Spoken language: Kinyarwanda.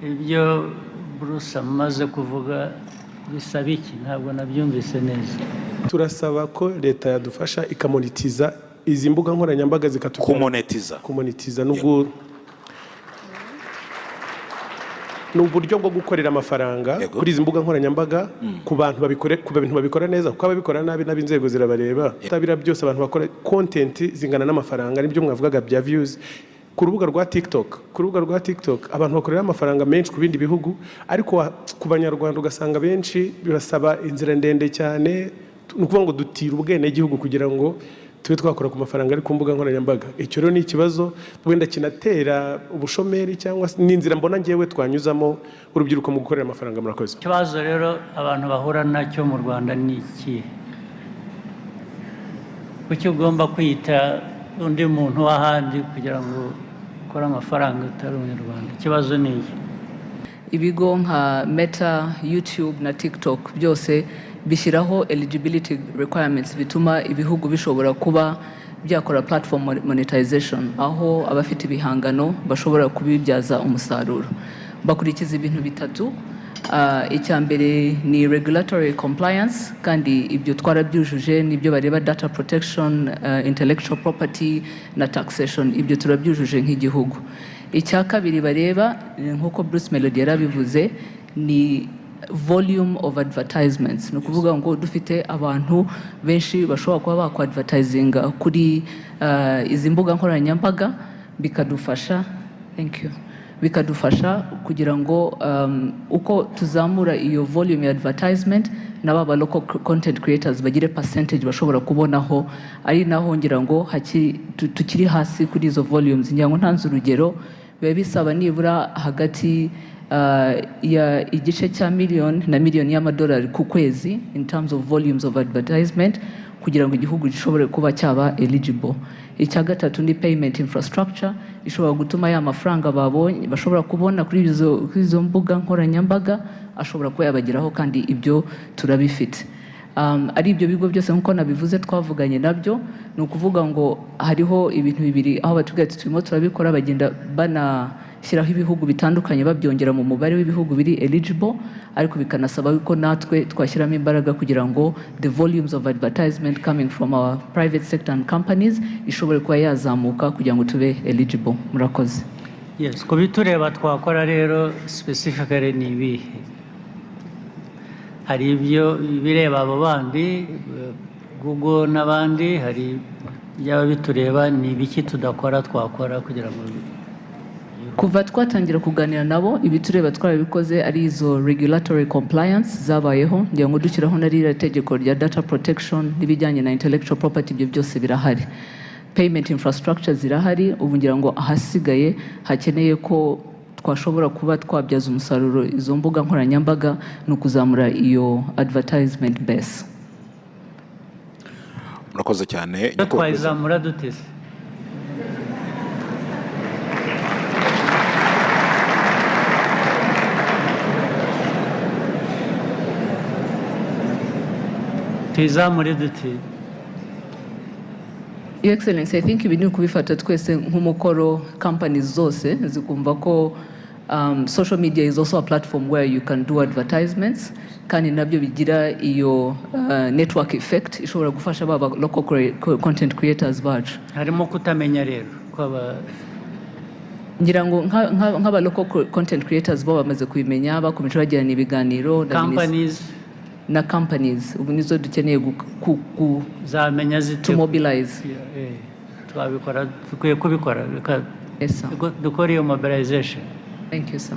Ibyo Bruce amaze kuvuga bisaba iki? Ntabwo nabyumvise neza. Turasaba ko leta yadufasha ikamonetiza izi mbuga nkoranyambaga, zikatubwira Kumonetiza. Kumonetiza nubwo ni uburyo bwo gukorera amafaranga kuri izi mbuga nkoranyambaga, ku bantu babikore, ku bintu babikora neza, kuko ababikora nabi n'ab'inzego zirabareba. Tabira byose, abantu bakora content zingana n'amafaranga, nibyo mwavugaga bya views ku rubuga rwa TikTok. Ku rubuga rwa TikTok abantu bakorera amafaranga menshi ku bindi bihugu, ariko ku Banyarwanda ugasanga benshi bibasaba inzira ndende cyane. Ni ukuvuga ngo dutira ubwenegihugu kugira ngo tube twakora ku mafaranga ari ku mbuga nkoranyambaga. Icyo rero ni ikibazo wenda kinatera ubushomeri, cyangwa se ni inzira mbona ngewe twanyuzamo urubyiruko mu gukorera amafaranga. Murakoze. Ikibazo rero abantu bahura nacyo mu Rwanda ni ikihe? Kuki ugomba kwita undi muntu w'ahandi kugira ngo ukore amafaranga utari Umunyarwanda? Ikibazo ni iki? Ibigo nka Meta, YouTube na TikTok byose bishyiraho eligibility requirements bituma ibihugu bishobora kuba byakora platform monetization, aho abafite ibihangano bashobora kubibyaza umusaruro. Bakurikiza ibintu bitatu. Icya mbere ni regulatory compliance, kandi ibyo twarabyujuje. Nibyo bareba: data protection, intellectual property na taxation. Ibyo turabyujuje nk'igihugu. Icya kabiri bareba, nk'uko Bruce Melody yarabivuze, ni volume of advertisements. Ni ukuvuga ngo dufite abantu benshi bashobora kuba bakwadvertisinga kuri izi mbuga nkoranyambaga, bikadufasha, thank you, bikadufasha kugira ngo uko tuzamura iyo volume ya advertisement, nabo aba local content creators bagire percentage bashobora kubonaho. Ari naho ngira ngo tukiri hasi kuri izo volumes. Ngira ngo ntanze urugero, biba bisaba nibura hagati ya igice cya miliyoni na miliyoni y'amadolari ku kwezi in terms of volumes of advertisement kugira ngo igihugu gishobore kuba cyaba eligible. Icya gatatu ni payment infrastructure ishobora gutuma ya mafaranga babonye, bashobora kubona kuri izo mbuga nkoranyambaga, ashobora kuba yabageraho, kandi ibyo turabifite. Ari ibyo bigo byose, nk'uko nabivuze, twavuganye nabyo. Ni ukuvuga ngo hariho ibintu bibiri aho batubwira ati turimo turabikora, bagenda banashyiraho ibihugu bitandukanye, babyongera mu mubare w'ibihugu biri eligible, ariko bikanasaba ko natwe twashyiramo imbaraga kugira ngo the volumes of advertisement coming from our private sector and companies ishobore kuba yazamuka kugira ngo tube eligible. Murakoze. Yes, ku bitureba twakora rero specifically ni ibihe? Hari ibyo bireba abo bandi, Google n'abandi, hari ibyaba bitureba. Ni ibiki tudakora twakora kugira ngo Kuva twatangira kuganira nabo, ibitureba twarabikoze, ari izo regulatory compliance zabayeho, ngira ngo dushyiraho na ririya tegeko rya data protection n'ibijyanye na intellectual property. Ibyo byose birahari, payment infrastructure zirahari. Ubu ngira ngo ahasigaye hakeneye ko twashobora kuba twabyaza umusaruro izo mbuga nkoranyambaga ni ukuzamura iyo advertisement base. Murakoze cyane, Iyo Nyakubahwa Perezida. Twayizamura dute se? Tuyizamure dute? Your Excellency, I think ibi ni ukubifata twese nk'umukoro, companies zose zikumva ko social media is also a platform where you can do advertisements, kandi nabyo bigira iyo network effect ishobora gufasha baba local content creators bacu. Harimo kutamenya rero kwaba Ngira ngo nk'aba local content creators bo bamaze kubimenya, bakomeje bagirana ibiganiro na companies. Na companies ubu nizo dukeneye Zamenya zite? to mobilize. Yeah, twabikora, dukwiye kubikora. Reka Yes, sir. dukore iyo mobilization. Thank you, sir.